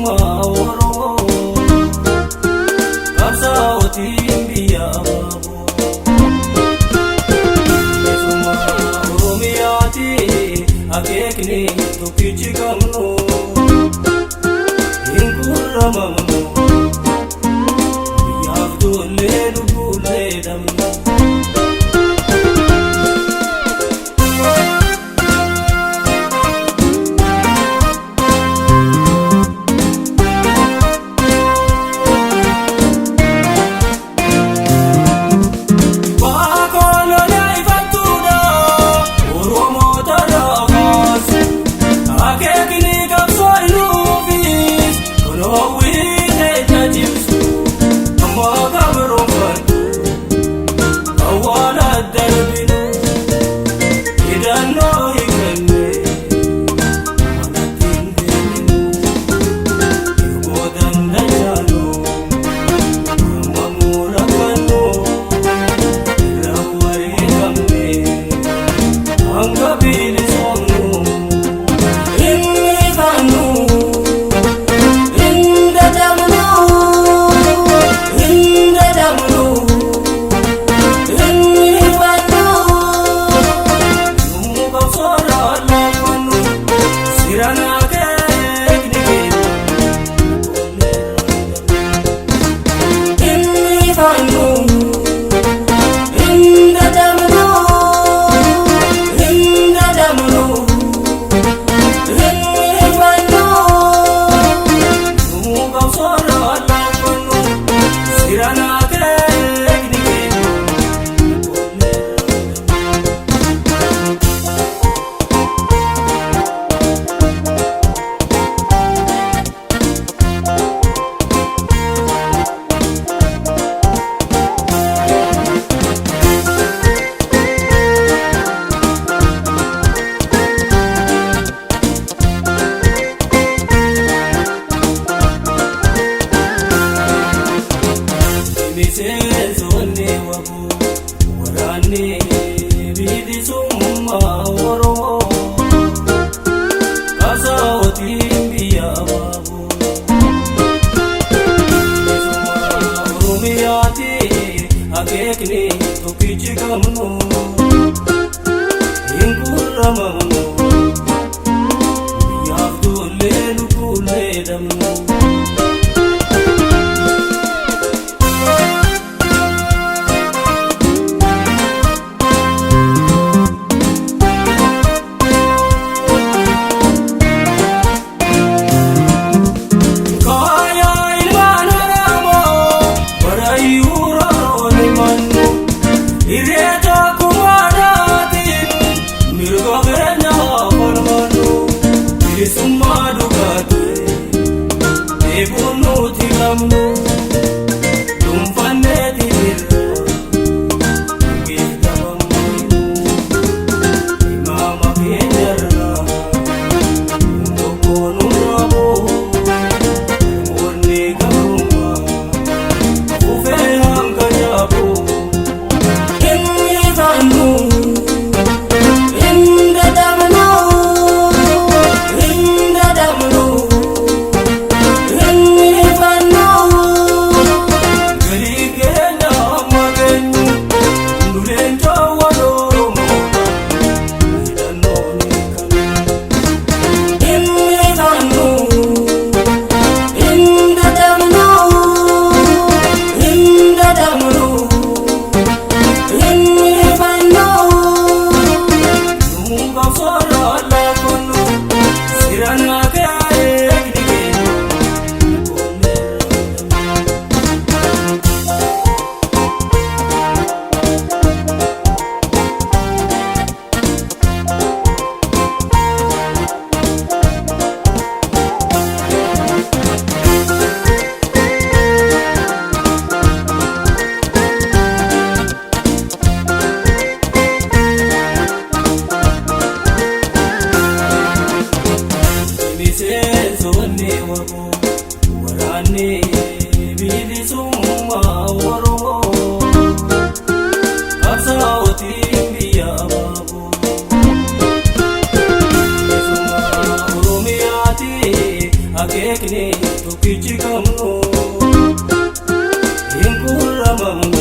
Bilisummaa Oromoo, qabsaa'otiin biyya abaaboo. Bilisummaa Oromiyaati akeekni tokkichi qabnu, hin qurramamnu, biyyaaf tollee lubbuullee dhabnu. Miseensonni waboo waraanni bilisummaa Oromoo, qabsaa'otiin biyya abaaboo. Bilisummaa Oromiyaati akeekni tokkichi qabnu, hin qurramamnu, biyyaaf tollee lubbuullee dhabnu. Bilisummaa dhugaatee eeguun nuti qabnu, dhuunfanneeti jirra geeddaramnu, imaama keenyarraa tokko nurra boo, namoonni gabrummaa kufee hanga yaaboo. Inni fannu hin dadhabnu, hin dadhabnu, inni fannu. Galii keenya amma geenyu nuleen jawwaan Oromoo hidhannoon hiikamne. Inni fannu hin dadhabnu, hin dadhabnu, inni fannu. Nu qabsoorra laafannu sirna keekni keenya. Miseensonni waboo waraanni bilisummaa Oromoo, qabsaa'otiin biyya abaaboo. Bilisummaa Oromiyaati akeekni. Tokkichi qabnu hin quurramamu.